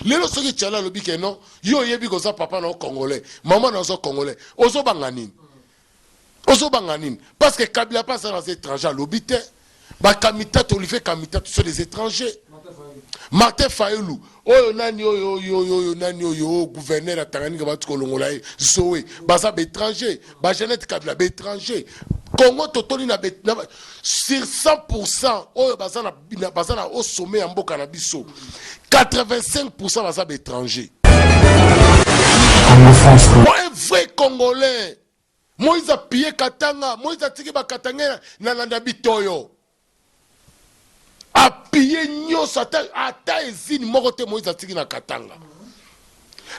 Lelo soki Tshiani alobi ke non, yo oyebi koza papa na yo congolais, mama na yo aza congolais, ozobanga nini? Ozobanga nini? Parce que Kabila mpe aza naza étranger, alobi te. Bakamitatu, Olivier Kamitatu sont des étrangers. Martin Fayulu oyo nani, oyo oyo oyo oyo nani, oyo oyo gouverneur ya Tanganyika bati kolongola ye, Zoe, baza baétranger. Bajeannette Kabila baétranger. Congo totoli na sur 100 oyo baza na au sommet ya mboka na biso, 85 baza baétranger. Congo France. Bon, un vrai Congolais, Moïse apillé Katanga. Moïse atiki bakatanga na landa bitoyo, apillé nyonso, ata ezini moko te Moïse atiki na Katanga.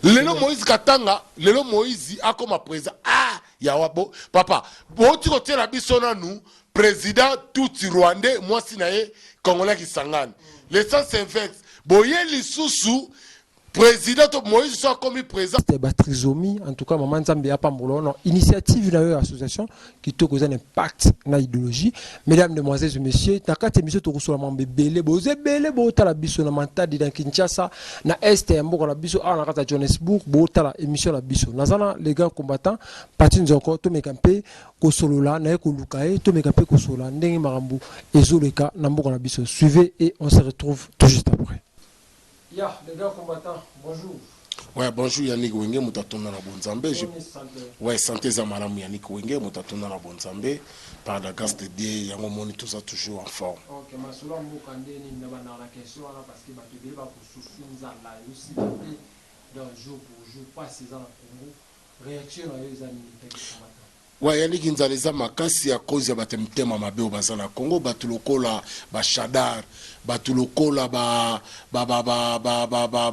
Lelo Moïse Katanga, lelo Moïse akoma président. Ah, yawa bo papa, boti kotiela biso nanu président tutsi rwandais, mwasi na ye congolais, Kisangani, le sens inverse. Boye lisusu président to Moïse so akomi président. Batrisomie. En tout cas, mama, Nzambe apambola wana initiative na yo ya association kitoko, eza na impact na idéologie. Mesdames, demoiselles et messieurs, na kati ya émission tokosola mambo ebele. Boza ebele bootala biso na Matadi, na Kinshasa, na est ya mboka na biso, awa na kati ya Johannesburg bootala émission na biso. Naza na les grands combattants Pati Nzoko. Tomeka mpe kosolola na ye, koluka ye, tomeka mpe kosolola ndenge makambo ezoleka na mboka na biso. Suivez et on se retrouve tout juste après. Ya les grands combattants, bonjour. Ouais, bonjour Yannick Wenge, moto atonda na bonzambe. Ouais, santé eza malamu, Yannick Wenge, moto atonda na bonzambe. Par la grâce de Dieu, yango moni toza toujours en forme. Ok, masolo ya mboka nde nini? Na bandaka na question wana parce que bato ebele bakosouffrir, nzala ezosila te, donc jour pour jour pasi eza na Congo. Réaction na yo eza nini, peke combattant? Ouais, Yannick, nzala eza makasi ya cause ya bato ya mitema mabe oyo baza na Congo, bato lokola bashadar, bato lokola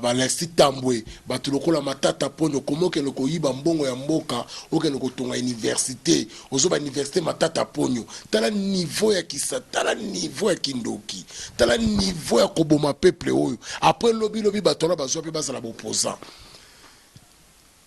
balexi Tambwe, bato lokola Matata Ponyo. Koma okende koyiba mbongo ya mboka, okende kotonga université, ozoba université Matata Ponyo. Tala niveau ya kisa, tala niveau ya kindoki, tala niveau ya koboma peuple oyo. Après lobi lobi bato wana bazwa mpe bazala baopposant.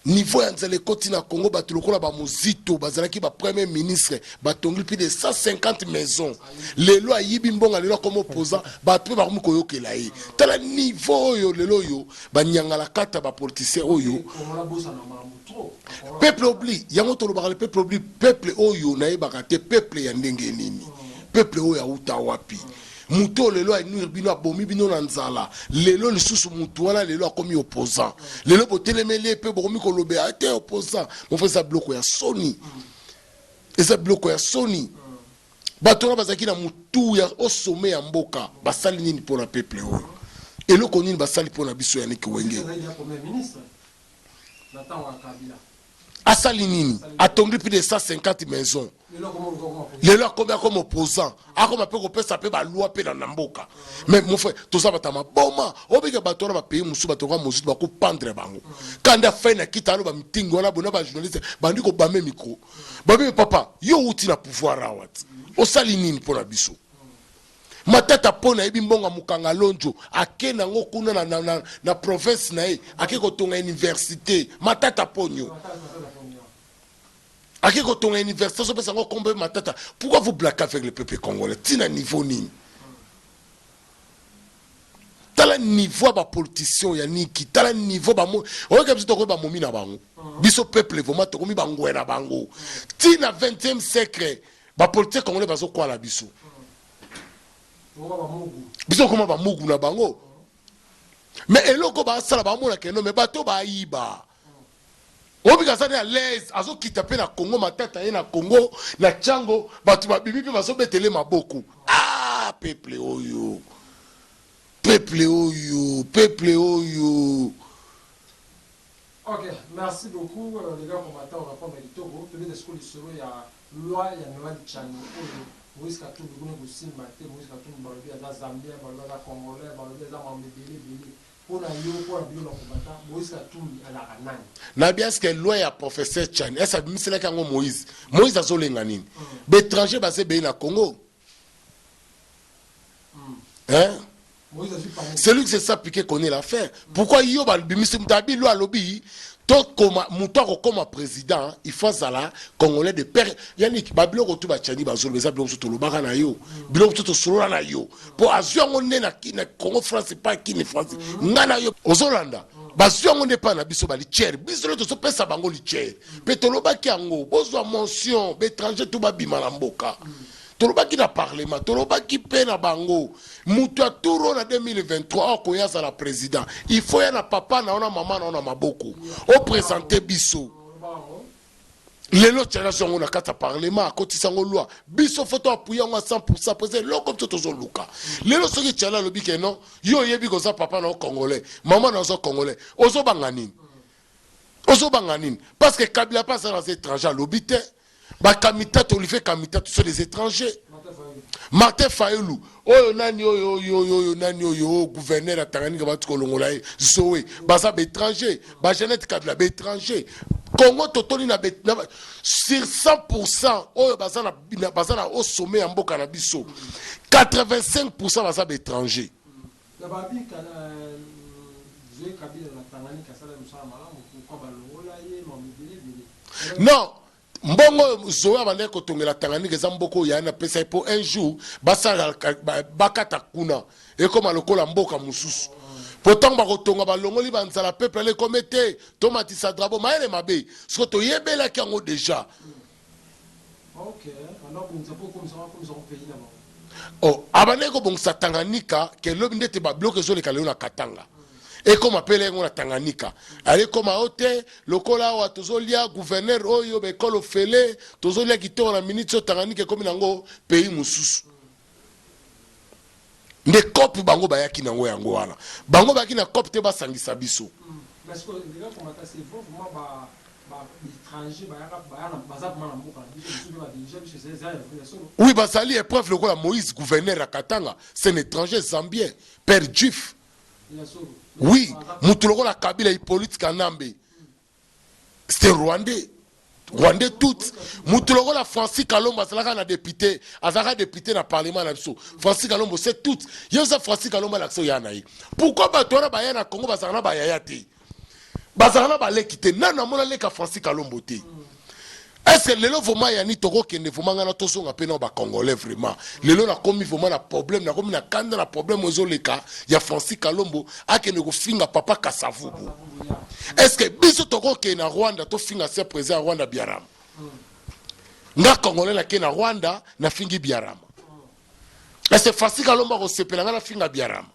Niveau ya nzala ekoti na Congo. Bato lokola bamozito bazalaki bapremier ministre, batongi plus de 150 maisons. Lelo ayibi mbongo, lelo akoma opposant, bato mpe bakomi koyokela ye. Tala niveau oyo lelo oyo banyangala kata bapoliticien oyo. Kongola bosana makambo trop. Peuple oublie, yango tolobaka le peuple oublie. Peuple oyo nayebaka te peuple ya ndenge nini, peuple oyo auta wapi. Motu oyo lelo anuire bino, abomi bino na nzala, lelo lisusu motu wana lelo akomi opposant. Lelo botelemeli ye mpe bokomi kolobela te opposant. Mofo, eza biloko ya soni, eza biloko ya soni. Bato wana bazalaki na motu ya au sommet ya mboka, basali nini mpona peuple oyo? Eloko nini basali mpona biso, Yannick Wenge? Azali ya premier ministre na ntango ya Kabila. Asali nini? Atongi plus de 150 maisons. Lelo akoma. Lelo akomi, akoma opposant, akoma mpe kopesa mpe baloi mpe na mboka. Mais mon frère, toza bato ya maboma. Obika bato wana, bapays mosusu, bato kaka mosusu bakopendre bango. Kanda fai na kita alo bamitingi wana bona bajournaliste bandi kobame micro babe. Papa, yo outi na pouvoir awa ti osali nini mpo na biso? Matata mpo nayebi mbongo ya mokanga lonjo, ake nango kuna na province na ye, ake kotonga université. Matata Ponyo ake kotonga université, azopesa yango kombo Matata. Pourquoi vous blaguez avec le peuple congolais? Ntina niveau nini? Tala niveau ya bapoliticien ya niki, tala niveau bamo oyoka biso tokomi bamomi na bango. Biso peuple vraiment tokomi bangwe na bango. Ntina 20e siècle, bapoliticien congolais bazokwala biso. Biso okoma bamugu na bango. Mais eloko basala, bamona keno me bato bayiba obika aza ne à l'aise, azokita mpe na Congo. Matata ye na Congo na ntiango, bato babimi mpe bazobetele maboko. Ah, peuple oyo, peuple oyo, peuple oyo. Ok, merci beaucoup, les gars combattants. On répondre na kitoko. Tobeta sikoyo lisolo ya loi ya Noël Tshiani oyo Moïse Katumbi kuna kosimba te. Moïse Katumbi, balobi aza zambien, balobi aza congolais, balobi aza mambo ebele ebele. Mpona yo, mpona bino na combattant, Moïse Katumbi azalaka nani? Nayebi eske loi ya professeur Tshiani ese abimiselaki yango Moïse. Moïse azolenga nini? Baétranger baza ebele na Congo, hein? Celui qui se sent piqué connaît l'affaire. Pourquoi yo balbimisi mutu abi lo alobi tokoma mutu akokoma président, il faut azala congolais de père. Yannick, babiloko tu bachani bazoloba eza biloko mosusu tolobaka na yo, biloko mosusu tosolola na yo mpo azwi yango nde na Congo France pa kini France nga na yo ozolanda bazwi yango nde epai na biso balichere biso nde tozopesa bango lichere mpe tolobaki yango bozwa mention baétranger to babima na mboka. Tolobaki na parlement, tolobaki mpe na bango, moto ya tour oyo na 2023 akoya azala président, il faut ya na papa na yo na mama na yo na maboko oprésente biso. Lelo tianasi yango na kati ya parlement, akotisa yango loi, biso faut toappuyer yango a 100 po eza eloko biso tozoluka. Lelo soki Tiana alobi ke non, yo oyebi koza papa na yo congolais, mama na yo aza congolais, ozobanga nini? Ozobanga nini? Parce que Kabila mpe aza naza étranger, alobi te. Bakamitatu, Olivier Kamitatu, sont des étrangers. Martin Fayulu oyo nani, oyo oyo oyo oyo nani, oyo oyo gouverneur ya Tanganyika bati kolongola ye, Zoe, baza baétranger. Bajeannette Kabila baétranger. Congo totoni sur 100 oyo baza na au sommet ya mboka na biso, 85 baza baétranger. Na babika Zoe Kabila na Tanganyika asala mosala malamu, pourquoi balongola ye? Mamibele ebele. Non, mbongo oyo Zoe abandaki kotongela Tanganyika eza mboka oyo yani apesa ye mpo un jour basala bakata kuna ekóma lokola mboka mosusu, po ntango bakotonga balongoli banzala, peuple ale ekómi te tomatisa drapeau. Mayele mabe siko toyebelaki yango déjà. Ok, banda kobongisa mpo komisa pays na bango. Oh, abandaki kobongisa Tanganyika ke lobi ndete babiloko ezoleka lelo na Katanga ekóma pele yango na Tanganyika ale ekóma o te. Lokola awa tozolia gouverneur oyo baekole ofele, tozolia kitoko na miniti oyo, Tanganyika ekómi nango pays mosusu. Nde cope bango bayaki nango yango wana, bango bayaki na cope te basangisa biso. Mais ce que les gars combattants, c'est vrai, vraiment ba ba étranger bayaka baya na baza vraiment na mboka na biso, biso mpe badiriger biso, eza ya vrai, ya solo? Oui, bazali épreuve lokola Moïse, gouverneur ya Katanga, c'est un étranger zambien, père juif. Ya solo? Oui, mutu lokola Kabila, Hippolyte Kanambe, c'était rwandais, rwandais tout. Mutu lokola Francis Kalombo azalaka na député, azalaka député na parlement na biso. Francis Kalombo, c'est tout ye oza. Francis Kalombo alakisa oya na ye. Pourquoi bato wana baya na Congo bazalaka na bayaya te, bazalaka na baleki te? Nano amona leka Francis Kalombo te. Est ce que lelo vraiment yani tokokende vraiment ngana tozonga mpe na bacongolais? Vraiment lelo nakomi vraiment na problème, nakomi na kanda na problème ezoleka ya Francis Kalombo akende kofinga papa Kasavubu. Est ce que biso tokokende na Rwanda tofinga se président ya Rwanda Biarama? Nga congolais nake na Rwanda nafingi Biarama, est ce que Francis Kalombo akosepela nga nafinga Biarama?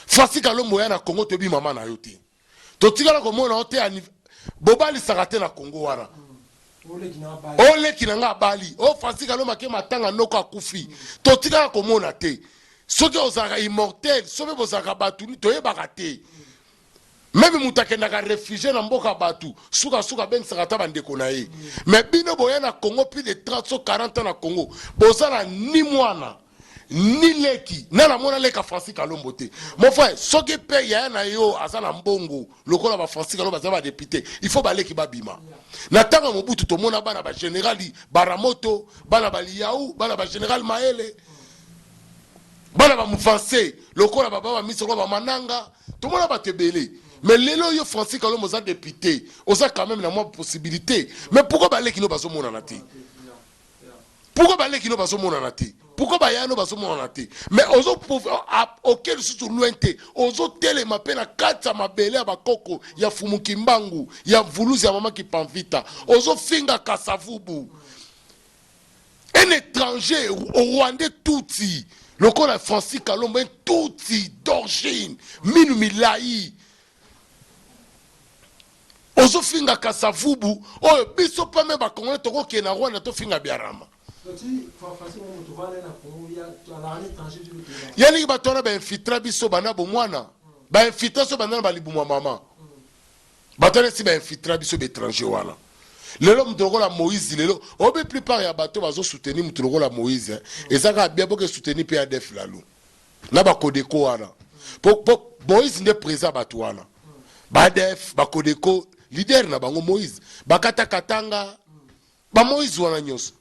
Francis Kalombo oya na Congo, toyebi mama na yo te, totikala komona yo te, bobalisaka te na Congo wana. Oleki na bali. Oleki na nga abali o Francis Kalombo ake matanga noko akufi, totikala komona te. Soki ozalaka immortel, soki bozalaka bato toyebaka te. Même moto akendaka réfugié na mboka bato, sukasuka abengisaka ata bandeko na ye. Mais bino boya na Congo plus de 30 so 40 ans na Congo, boza na ni mwana ni leki. Na namona leka Francis Kalombo te. Mon frère, soki mpe yaya na yo aza na mbongo lokola bafrancis Kalombo baza badéputé, il faut baleki babima. Na ntango ya Mobutu tomona bana bagénéral Baramoto, bana baliyau, bana bagénéral Maele, bana bamoufance lokola baba bamisi lokola bamananga, tomona bato ebele. Mais lelo oyo Francis Kalombo oza député, oza quand même na mwa possibilité, mais pourquoi baleki no bazomonana te? Pourquoi baleki no bazomonana te? Pourquoi baya no bazomonana te? Mais oke lisusu loin te, ozotelema mpe na kati ya mabele ya bakoko ya Fumu Kimbangu, ya Mvuluzi, ya Mama Kipanvita, ozofinga Kasavubu, un étranger rwandais tutsi lokola Francis Kalombo, un tutsi d'origine, minu milai, ozofinga Kasavubu oyo biso pame bacongolais tokokende na Rwanda tofinga Biarama. Ti Francis moto vanda na Congo ya alaka na étranger biso toyeba. Yalingi bato wana bainfiltra biso banda bomwana, bainfiltra so banda na balibumu ya mama. Bato wana esi bainfiltra biso, baétranger wana. Lelo moto lokola Moïse, lelo obi plupart ya bato bazosoutenir moto lokola Moïse, eza kaka bia boke soutenir mpe ADF lalu na bakodeko wana po Moïse nde président. Bato wana baADF, bakodeko, leader na bango Moïse, bakata Katanga, bamoïse wana nyonso.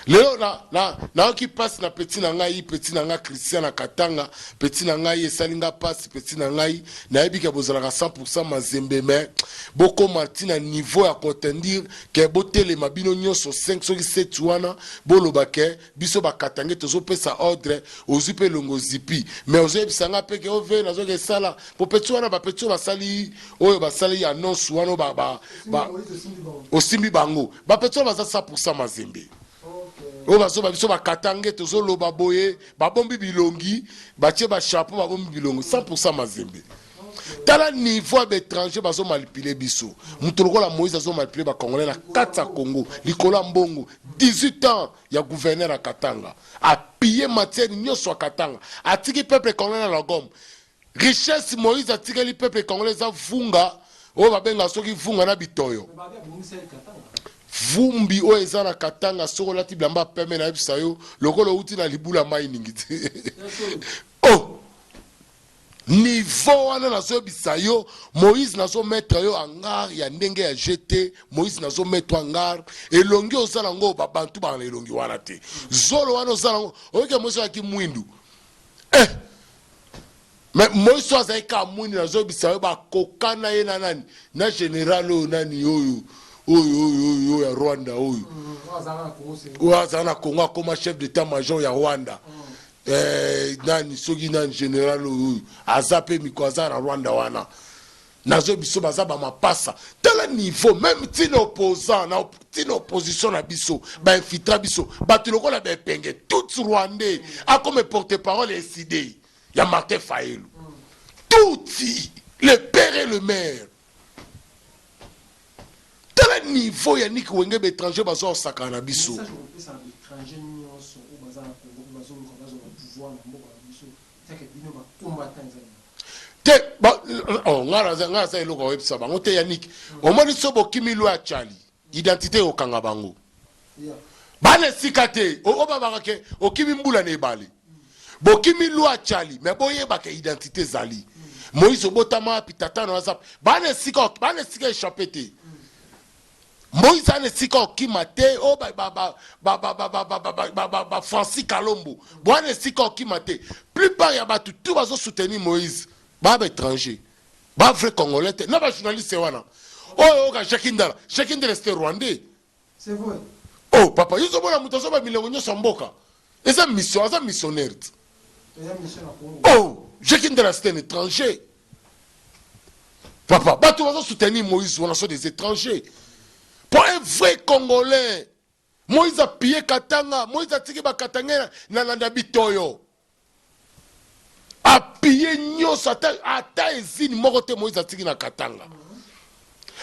Lelo na na nayoki pasi na petit na ngai, petit na ngai Christian na Katanga, petit na ngai esali nga pasi, petit na ngai nayebi ke bozalaka 100% Mazembe mais bokoma ti na niveau ya kotendir ke botelema bino nyonso 5 soki 7 wana boloba ke biso ba Katange tozopesa ordre, ozwi pe elongo ozipi mais ozoyebisa nga pe ke ove nazoke sala po petit wana ba petit oyo basali oyo basali annonce wana ba, ba, ba osimbi bango Ba petit wana baza 100% Mazembe. Oyo bazoba biso ba katange tozoloba boye babombi bilongi batie ba chapeau babombi bilongi 100% Mazembe. Tala niveau ya ba étranger bazo manipuler biso. Moto lokola Moïse azo manipuler ba congolais na kati ya Congo likolo ya mbongo 18 ans ya gouverneur ya Katanga. A piller matière nyonso ya Katanga. Atiki peuple congolais na logome. Richesse Moïse atikeli peuple congolais eza vunga oyo babenga soki vunga na bitoyo. Vumbi oyo eza na Katanga soki olati bilamba pembe nayebisa yo lokola outi na libula mining te. Oh! Niveau wana nazoyebisa yo Moïse nazo mettre yo en garde ya ndenge ya jeu te Moïse nazo mettre en garde elongi oza nango ba bantu bana elongi wana te zolo wana oza nango oyoki Moïse azalaki mwindu eh Mais Moïse soki azalaki kaka mwindu nazoyebisa yo bakokana ye na nani na general oyo nani oyo oyo oyo oyo oyo ya Rwanda oyo oyo azala na Congo akoma chef d'état major ya Rwanda eh, nani soki nani general oyo oyo aza pe miko aza na Rwanda wana nazo biso baza ba mapasa tala niveau meme tina opposant na tina opposition na biso ba infiltra biso bato lokola ba epenge tout rwandais akome porte parole ya eside ya Martin Fayulu tutsi le père et le mère tala niveau ya Nick Wenge ba étranger bazo osakana na biso. Message okopesa na ba étranger nyonso oyo baza na Congo mpe bazoluka bazwa ba pouvoir na mboka na biso eza ke bino ba combattants eza nini? Te ba oh, nga naza nga naza eloko oyebisa bango te Yannick. Omoni so bokimi loi ya Tchali, identité ekokanga bango. Bana esika te oyo babaka ke okimi mbula na ebale. Bokimi loi ya Tchali, mais boyeba ke identité ezali. Moïse obotama wapi, tata na yo aza bana esika bana esika échappé te. Moïse aza na esika okima te o ba ba ba ba ba ba ba ba ba ba ba ba Francis Kalombo boa na esika okima te plupart ya bato tout bazo soutenir Moïse ba ba étranger ba vrai congolais te na ba journaliste wana oyo oyoka Jacques Ndala Jacques Ndala c'était rwandais. C'est vrai. Oh papa yo ozomona moto azoba milengo nyonso ya mboka eza mission aza missionnaire te. Eza mission na Congo. Oh Jacques Ndala c'est un étranger. Papa bato bazo soutenir Moïse wana sont des étrangers. Pour un vrai congolais Moïse a pillé Katanga, Moïse atiki ba Katangais na na bitoyo. Apille nyonso ata, ata ezini moko te Moïse atiki na Katanga.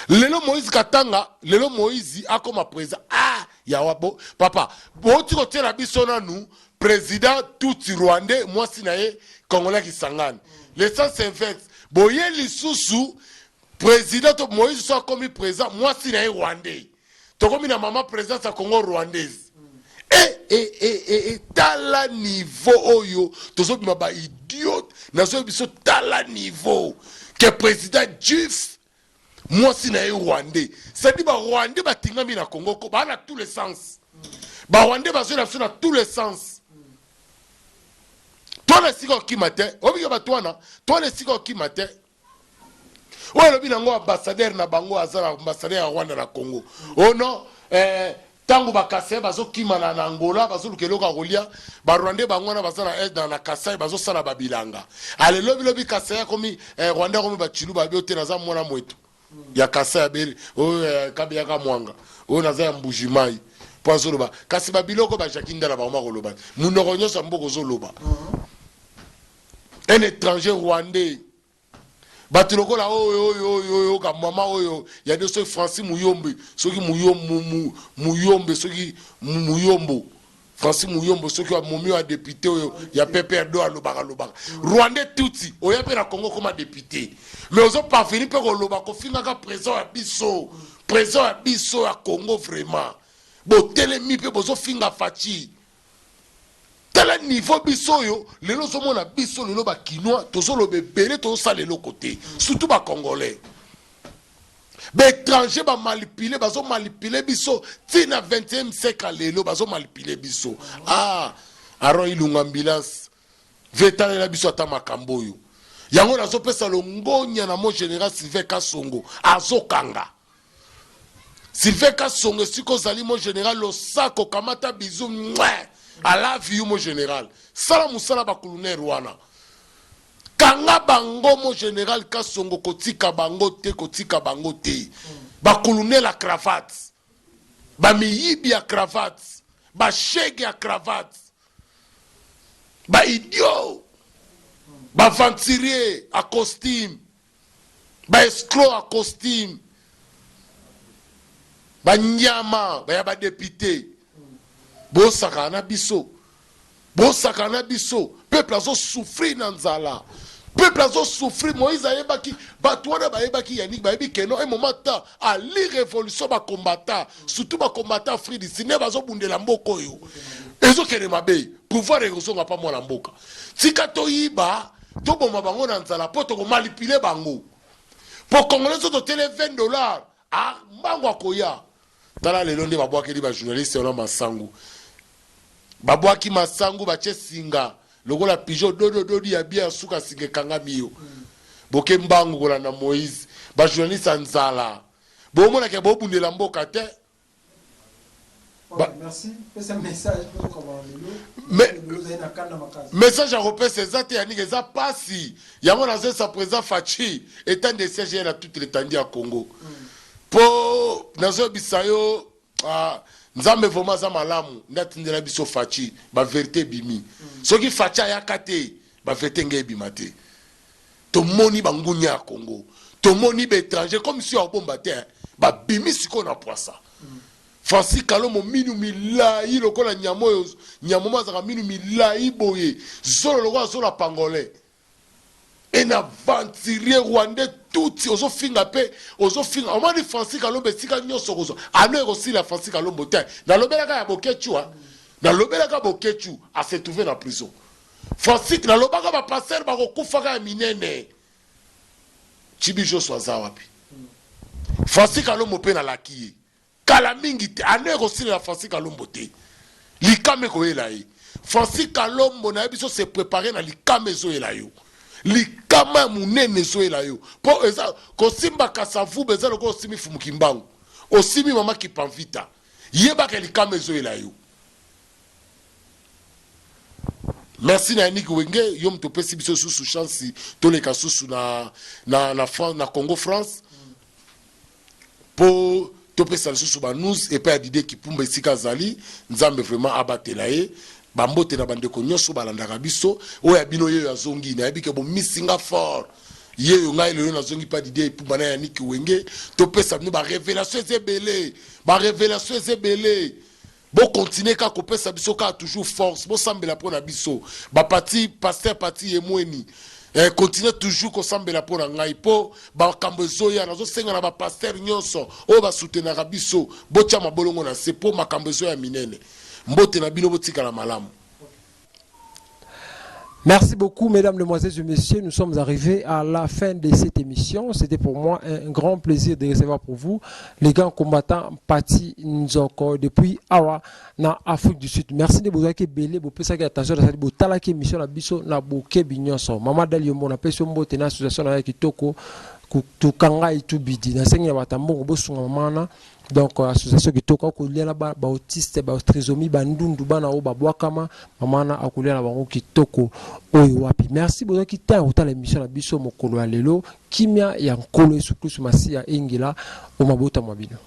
Lelo Moïse Katanga, lelo Moïse akoma président. Ah, yawa bo papa, boti kotiela biso nanu président tutsi rwandais mwasi na ye congolais Kisangani. Le sens inverse. Boye lisusu président to Moïse so akomi président mwasi na ye rwandais. Tokomi na mama présidence ya Congo rwandaise. E, e, e, e, e, tala niveau oyo tozobima ba idiot nazoyebi biso tala niveau ke président juif mwasi na ye rwandais c'est-à-dire ba rwandais batingami na Congo ko ba na tous les sens ba rwandais bazoyela biso na tous les sens to na esika okima te obike bato wana to na esika okima te Oyo alobi nango ambassadeur na bango aza na ambassadeur ya Rwanda na Congo. Oh non, eh, tango ba Kasai bazo kima na, na Angola bazoluka eloko ya kolia, ba Rwandais bango wana baza na, na, na Kasai bazosala ba bilanga. Ale lobi lobi Kasai akomi eh, Rwandais akomi ba Tshiluba abi ote naza mwana mwetu ya Kasai abeli oyo eh, kabeyaka mwanga oyo naza ya Mbuji Mayi po azoloba kasi ba biloko ba Jacques Ndala bakoma koloba munoko nyonso ya mboka ozoloba un étranger rwandais Bato lokola oyo oyo oyo oyo ka mama oyo ya de soki Francis Muyombe soki Muyombo Muyombe soki Muyombo Francis Muyombo soki wa momi wa député oyo ya PPRD oyo alobaka lobaka Rwandais Tutsi oya pe na Congo koma député mais ozo parvenir pe koloba kofingaka président ya biso président ya biso ya Congo vraiment botelemi pe bozo finga Fatshi Tala niveau biso oyo lelo ozomona biso lelo ba kinois tozoloba ebele tozosala eloko te surtout ba congolais. Baétranger bamanipule, bazomanipule biso ntina 21e siècle lelo, bazomanipule biso. Ah, Aron Ilunga, ambulance vetalela biso ata makambo oyo. Yango nazopesa longonya na mo général Sylvain Kasongo, azokanga Sylvain Kasongo esika ozali. Mo général, losako, kamata bizu mwe, I love you, mo général. Sala mosala, bakulunere wana kanga bango. Mo général Kasongo, kotika bango te, kotika bango te. Bakulunere ya cravate, bamiyibi ya cravate, bashege ya cravate, baidiot, baaventurier à costume, baescroc à costume, banyama baya badéputé, bosakana na biso, bosakana na biso. Peuple azosouffrir na nzala, peuple azosouffrir. Moïse ayebaki bato wana, bayebaki Yannick, bayebi que non, un moment ta ali révolution, bakombata, surtout bakombata Afrique du Sud nde bazobundela mboka oyo ezokende mabe. Pouvoir ekozonga mpa mwana mboka. Tika toyiba, toboma bango na nzala mpo tokomanipule bango, mpo Congolais so totele 20 $, ah, mbango akoya. Tala lelo nde babwakeli bajournaliste wana masangu, babwaki masangu, batie singa lokola pigeon dodododi ya bia ya suka, singa ekangami yo. Boke mbangu kolanda Moïse. Bajournaliste ya nzala, bomonaka bobundela mboka te. Merci, pesa message. Message ya kopesa eza te, Yannick, eza pasi. Yango nazoyesa président Fatshi, état de siège ye na toute l'étendue ya Congo, mpo nazoyebisa yo, ah, Nzambe vraiment aza malamu nde atindela biso Fatshi. Bavérité ebimi. Soki Fatshi ayaka te, bavérité nge ebima te. Tomoni bangunya ya Congo, tomoni baétranger comme si abomba te, babimi sikoyo na poisa. Francis Kalombo, minu milai lokola nyama oyo, nyama mo azalaka minu milai boye, zolo lokola zolo ya pangolin, un aventurier rwandais tuti. Ozofinga mpe ozofinga. Omoni Francis Kalombo, esika nyonso kozwa ano ekosila Francis Kalombo te. Nalobelaka ya Bokechu, nalobelaka Bokechu ase trouve na prison. Francis, nalobaka bapasteur bakokufaka ya minene. Chibi Joso aza wapi? Francis Kalombo mpe nalaki ye kala mingi te, ano ekosilela Francis Kalombo te, likama ekoyela ye. Francis Kalombo, nayebi so se prépare na likama ezoyela yo, likama ya monene ezoyela yo, mpo eza kosimba Kasavubu, eza lokola osimbi Fumuki Mbangu, osimbi mama Kipamvita. Yebaka likama ezoyela yo. Merci na Yannick Wenge, yo moto opesi biso susu chance toleka susu na France, na Congo France, mpo topesa lisusu banews epai ya Didie Kipumba esika azali. Nzambe vraiment abatela ye. Bambote na bandeko nyonso balandaka biso. Oyo ya bino yeyo azongi, nayebi ke bomisinga fort yeyo. Ngai lelo nazongi mpa Didie Epumba na Yannick Wenge, topesa bino barévélation eza ebele, barévélation eza ebele. Bokontinue kaka kopesa biso kaka toujours force, bosambela mpo na biso. Bapati pasteur Pati Yemweni, continue toujours kosambela mpo na ngai, mpo makambo ezoya. Nazosenga na bapasteur nyonso oyo basoutenaka biso, botya mabolongo na se, mpo makambo ezoya minene. Mbote na bino, botikala malamu. Merci beaucoup, mesdames, mesdemoiselles et messieurs. Nous sommes arrivés à la fin de cette émission. C'était pour moi un grand plaisir de recevoir pour vous les grands combattants Pati Nzoko depuis awa na Afrique du Sud. Merci de vous avoir belé, vous pouvez attention à cette émission na biso na bokebi nyonso. Mama Dali Yombo na peso mbote na association na kitoko tukanga itubidi. Na sengi ya batambongo bosunga mama na donc association kitoko, akolia na baautiste, batrisomie, bandundu, bana oyo babwakama. Mama wana akolia na bango kitoko oyo wapi. Merci, bozwaki temps ya kotala émission na biso mokolo ya lelo. Kimia ya Nkolo Yesu Kristu Masiya engela o mabota mwa bino.